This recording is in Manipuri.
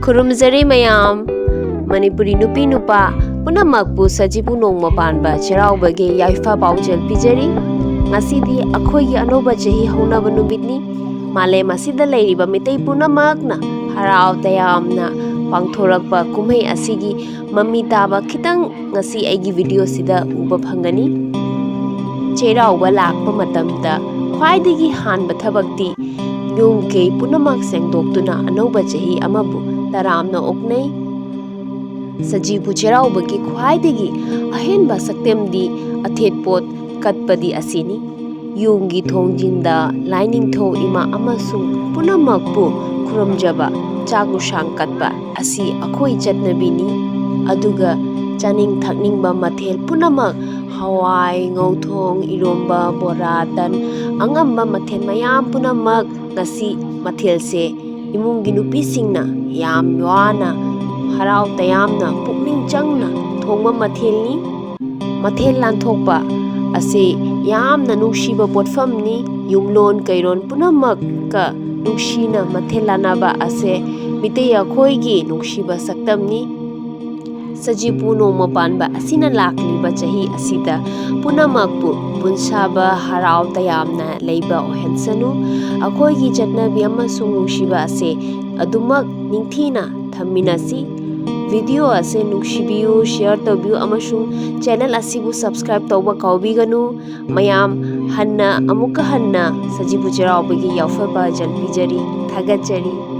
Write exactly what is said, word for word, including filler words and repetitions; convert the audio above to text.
ꯈꯨꯔꯨꯝꯖꯔꯤ ꯃꯌꯥꯝ꯫ ꯃꯅꯤꯄꯨꯔꯤ ꯅꯨꯄꯤ ꯅꯨꯄꯥ ꯄꯨꯝꯅꯃꯛꯄꯨ ꯁꯖꯤꯕꯨ ꯅꯣꯡꯃ ꯄꯥꯟꯕ ꯆꯩꯔꯥꯎꯕꯒꯤ ꯌꯥꯏꯐ ꯄꯥꯎꯖꯦꯜ ꯄꯤꯖꯔꯤ꯫ ꯉꯁꯤꯗꯤ ꯑꯩꯈꯣꯏꯒꯤ ꯑꯅꯧꯕ ꯆꯍꯤ ꯍꯧꯅꯕ ꯅꯨꯃꯤꯠꯅꯤ꯫ ꯃꯥꯂꯦꯝ ꯑꯁꯤꯗ ꯂꯩꯔꯤꯕ ꯃꯤꯇꯩ ꯄꯨꯝꯅꯃꯛꯅ ꯍꯔꯥꯎ ꯇꯌꯥꯝꯅ ꯄꯥꯡꯊꯣꯔꯛꯄ ꯀꯨꯝꯍꯩ ꯑꯁꯤꯒꯤ ꯃꯃꯤ ꯇꯥꯕ ꯈꯤꯇꯪ ꯉꯁꯤ ꯑꯩꯒꯤ ꯚꯤꯗꯤꯑꯣꯁꯤꯗ ꯎꯕ ꯐꯪꯒꯅꯤ꯫ ꯆꯩꯔꯥꯎꯕ ꯂꯥꯛꯄ ꯃꯇꯝꯗ ꯈ꯭ꯋꯥꯏꯗꯒꯤ ꯍꯥꯟꯕ ꯊꯕꯛꯇꯤ ꯌꯨꯝ ꯀꯩ ꯄꯨꯝꯅꯃꯛ ꯁꯦꯡꯗꯣꯛꯇꯨꯅ ꯑꯅꯧꯕ ꯆꯍꯤ ꯑꯃꯕꯨ ꯇꯔꯥꯝꯅ ꯑꯣꯛꯅꯩ꯫ ꯁꯖꯤꯕꯨ ꯆꯩꯔꯥꯎꯕꯒꯤ ꯈ꯭ꯋꯥꯏꯗꯒꯤ ꯑꯍꯦꯟꯕ ꯁꯛꯇꯝꯗꯤ ꯑꯊꯦꯠꯄꯣꯠ ꯀꯠꯄꯗꯤ ꯑꯁꯤꯅꯤ꯫ ꯌꯨꯝꯒꯤ ꯊꯣꯡꯖꯤꯟꯗ ꯂꯥꯏꯅꯤꯡꯊꯧ ꯏꯃꯥ ꯑꯃꯁꯨꯡ ꯄꯨꯝꯅꯃꯛꯄꯨ ꯈꯨꯔꯨꯝꯖꯕ, ꯆꯥꯛ ꯎꯁꯥꯡ ꯀꯠꯄ ꯑꯁꯤ ꯑꯩꯈꯣꯏ ꯆꯠꯅꯕꯤꯅꯤ꯫ ꯑꯗꯨꯒ ꯆꯥꯅꯤꯡ ꯊꯛꯅꯤꯡꯕ ꯃꯊꯦꯜ ꯄꯨꯝꯅꯃꯛ, ꯍꯋꯥꯏ, ꯉꯧꯊꯣꯡ, ꯏꯔꯣꯝꯕ, ꯕꯣꯔꯥ, ꯇꯟ, ꯑꯉꯝꯕ ꯃꯊꯦꯜ ꯃꯌꯥꯝ ꯄꯨꯝꯅꯃꯛ, ꯉꯁꯤ ꯃꯊꯦꯜꯁꯦ ꯏꯃꯨꯡꯒꯤ ꯅꯨꯄꯤꯁꯤꯡꯅ ꯌꯥꯝ ꯋꯥꯅ, ꯍꯔꯥꯎ ꯇꯌꯥꯝꯅ, ꯄꯨꯛꯅꯤꯡ ꯆꯪꯅ ꯊꯣꯡꯕ ꯃꯊꯦꯜꯅꯤ꯫ ꯃꯊꯦꯜ ꯂꯥꯟꯊꯣꯛꯄ ꯑꯁꯤ ꯌꯥꯝꯅ ꯅꯨꯡꯁꯤꯕ ꯄꯣꯠꯐꯝꯅꯤ꯫ ꯌꯨꯝꯂꯣꯟ ꯀꯩꯔꯣꯟ ꯄꯨꯝꯅꯃꯛꯀ ꯅꯨꯡꯁꯤꯅ ꯃꯊꯦꯜ ꯂꯥꯟꯅꯕ ꯑꯁꯦ ꯃꯤꯇꯩ ꯑꯩꯈꯣꯏꯒꯤ ꯅꯨꯡꯁꯤꯕ ꯁꯛꯇꯝꯅꯤ꯫ ꯁꯖꯤꯕꯨ ꯅꯣꯡꯃ ꯄꯥꯟꯕ ꯑꯁꯤꯅ ꯂꯥꯛꯂꯤꯕ ꯆꯍꯤ ꯑꯁꯤꯗ ꯄꯨꯝꯅꯃꯛꯄꯨ ꯄꯨꯟꯁꯥꯕ, ꯍꯔꯥꯎ ꯇꯌꯥꯝꯅ ꯂꯩꯕ ꯑꯣꯏꯍꯟꯁꯅꯨ꯫ ꯑꯩꯈꯣꯏꯒꯤ ꯆꯠꯅꯕꯤ ꯑꯃꯁꯨꯡ ꯅꯨꯡꯁꯤꯕ ꯑꯁꯦ ꯑꯗꯨꯃꯛ ꯅꯤꯡꯊꯤꯅ ꯊꯝꯃꯤꯟꯅꯁꯤ꯫ ꯚꯤꯗꯤꯑꯣ ꯑꯁꯦ ꯅꯨꯡꯁꯤꯕꯤꯌꯨ, ꯁꯤꯌꯔ ꯇꯧꯕꯤꯌꯨ ꯑꯃꯁꯨꯡ ꯆꯦꯅꯦꯜ ꯑꯁꯤꯕꯨ ꯁꯕꯁꯀ꯭ꯔꯥꯏꯕ ꯇꯧꯕ ꯀꯥꯎꯕꯤꯒꯅꯨ꯫ ꯃꯌꯥꯝ ꯍꯟꯅ, ꯑꯃꯨꯛꯀ ꯍꯟꯅ ꯁꯖꯤꯕꯨ ꯆꯩꯔꯥꯎꯕꯒꯤ ꯌꯥꯏꯐ ꯄꯥꯎꯖꯦꯜ ꯄꯤꯖꯔꯤ꯫ ꯊꯥꯒꯠꯆꯔꯤ꯫